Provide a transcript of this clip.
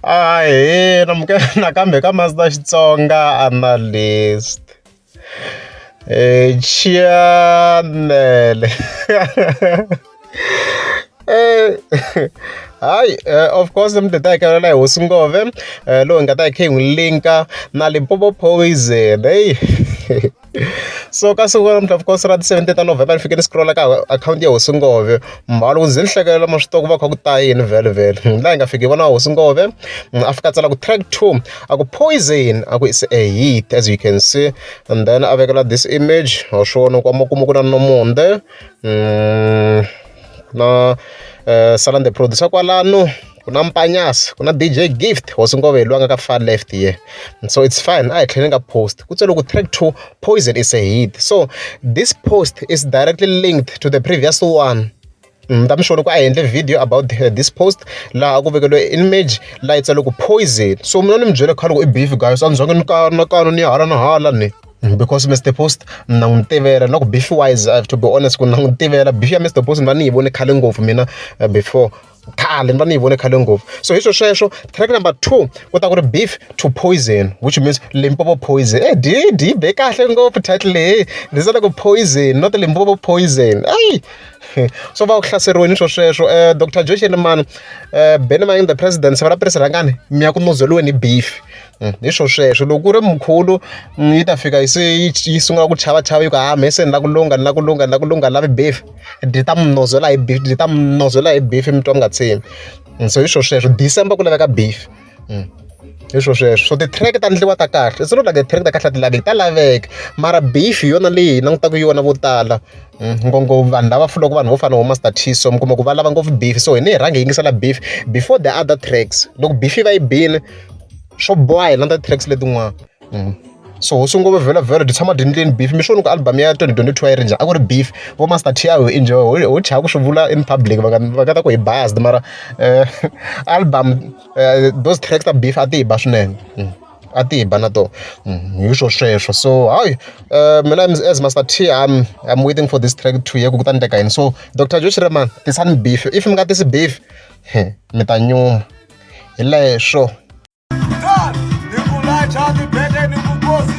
Ahee namukela nakambe ka Master Xitsonga Analyst channel hayi of course mi ta hi hi hosi ngove lowu hi nga ta hi kha hi n'wi link-a na Limpopo Poison heyi so ka siku ra namuntlha of course ra ti 17 ta November ni fike ni scroll-a ka akhawunti ya hosi ngove mhani loko ndzi ni hlekelela ma swi tiva ku va kha ku ta yini vhele vhele laha hi nga fiki hi vona hosi ngove a fika a tsala ku track 2 a ku poison a ku is a hit, as you can see, and then a vekela this image. Wa swi vona ku amakumu ku na Nomonde na Salan the producer kwalano, ku na Mpanyasi, ku na DJ Gift. Hosi ngove hi loyi a nga ka far left here, so it's fine. A hi tlheleni ka post ku tsale ku track 2 poison is a hit. So this post is directly linked to the previous one. Mi ta mi swi vona ku a hi endle video about this post laha ku vekeliwe image laha yi tsale ku poison. So mina ni mi byele khale ku i beef, guys. A ni zangi ni kanakana ni ya hala na hala ni because Mr Post na n'wi tivela na ku beef wise, I have to be honest ku na n'wi tivela beef ya Mr Post. Ni va ni yi vone khale ngopfu mina before khale ni va ni yi vone khale ngopfu. So hi swo sweswo, track number 2 ku ta ku ri beef to poison, which means Limpopo Poison. Eh, di di be kahle ngopfu title leyi ndzi tsala ku poison, not Limpopo Poison. Ayi, so va ku hlaseriweni swo sweswo Dr Joe Shirimani, Benny Mayengani the president, Siva ra Presi Rhangani, mi ya ku nozeliweni hi beef. Hi swo sweswo, loko ku ri mkhulu yi ta fika se yi sungula ku chavachava yi ku ha me se ni la ku lungha, ni la ku lungha, ni la ku lungha, ni lavi beef, dyi ta mi nozela hi beef, dyi ta mi nozela hi beef, mi twa mi nga tshembi. So hi swo sweswo, December ku laveka beef. Hi swo sweswo, so ti-track ta endliwa ta kahle. It's not like ti-track ta kahle a ti laveki, ta laveka, mara beef hi yona leyi hi langutaka yona vo tala, ngopfungopfu vanhu lava fulaka, vanhu vo fana na vo Master T. So mi kuma ku va lava ngopfu beef, so hi ne hi rhanga hi yingisela beef before the other tracks. Loko beef yi va yi bini, swo boha hi landza ti-tracks letin'wana. So hosi ngove vhele vhele dyi tshama dyi endleni beef. Mi swi voni ku album ya 2022 a yi ri njhani? A ku ri beef. Vo Master T a hi enjoy ho chava ku swi vula in public, va nga ta ku hi biased, mara album those tracks ta beef a ti hi ba swinene, a ti hi ba na tona. Hi swo sweswo, so hayi, mina as Master T I'm waiting for this track to ku ta endleka yini. So Dr Joe Shirimani, tisani beef. If mi nga tisi beef, mi ta nyuma hi leswo. Ni ku lacha tibete ni vukosi.